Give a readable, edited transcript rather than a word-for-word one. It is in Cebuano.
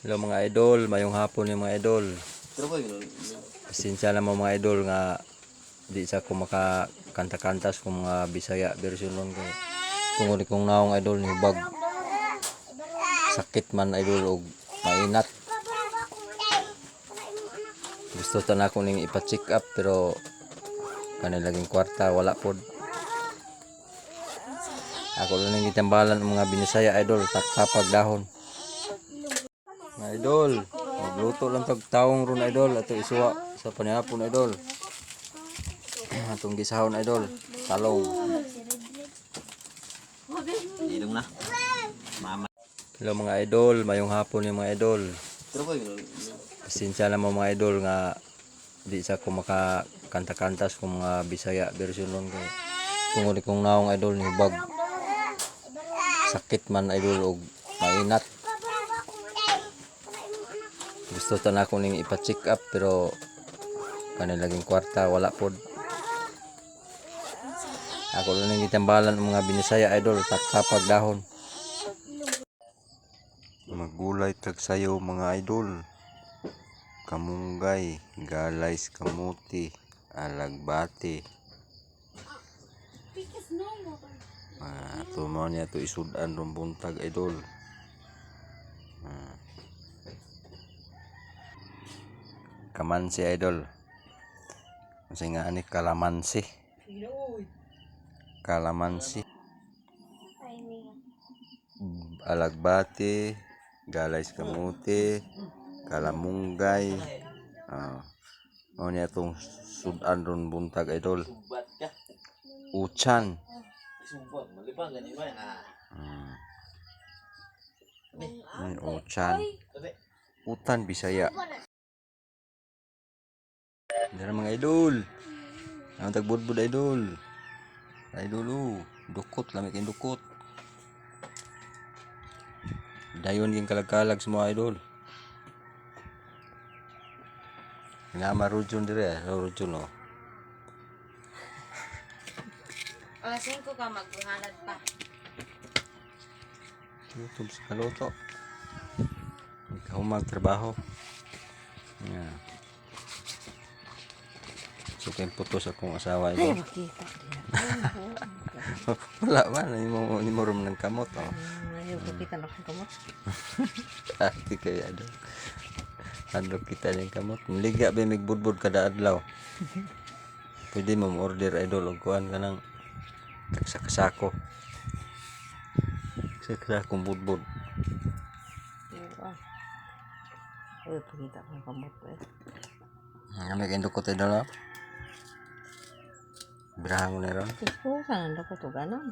Hello, mga idol, mayong hapon yung mga idol. Pasensya na mo, mga idol, nga di sa ko makakanta-kantas kung mga Bisaya version ron kay tungod kong naong, idol, ni bag sakit man, idol, og mainat. Gusto ta na ako ning ipa-check up pero kanay laging kwarta wala pod. Ako lang ning gitambalan ang mga Binisaya, idol, tapag dahon. Mga idol, magluto lang tag taong ron, idol, ato isuwa sa panihapon, idol. Atong gisahon, idol, talong. Ilong na. Mama. Hello, mga idol, mayong hapon yung mga idol. Pasensya na mo, mga idol, nga di sa ko makakanta-kantas kung mga Bisaya version ron kay tungod kong naong, idol, ni bag sakit man, idol, og mainat. Gusto ta na ako ning ipa-check up pero kanay laging kwarta wala pod. Ako lang ning gitambalan ang mga Binisaya, idol, tapag dahon. Magulay tag sayo, mga idol. Kamunggay, galays kamuti, alagbati. Ah, ato mo niya to isudan rong buntag, idol. Ah. Kamansi, idol. Kasi nga ani kalamansi. Kalamansi. Alagbati, galays kamuti, kalamunggay. Ah. Mao niya itong sudan ron buntag, idol. Subat ka. Uchan. Subat. Malibang gani ba? Ah. Uchan. Tabi. Utan Bisaya. Dara, mga idol. Ang tagbudbud, idol. Idol oh. Dukot lami kay dukot. Dayon ging kalag-kalag sa mga idol. Nga marujun dire, rujun oh. Alas 5 ka magbuhanad pa. YouTube sa kaluto. Ikaw magtrabaho. Yeah. So kay putos akong asawa ito. Ay, makita. Wala man, imo imo rom ng kamot oh. Ayaw ko kita na akong kamot. Ati kay ano. Ano kita ng kamot. Liga ba migbudbud kada adlaw. Pwede mo order, idol, og kuan kanang tagsakasako. Sakasakong budbud. Ayaw ah. Ayaw pakita akong kamot eh. Ano kay dukot, idol, oh? Birahan ko na ron. Diyos ko, saan na ko to ganang?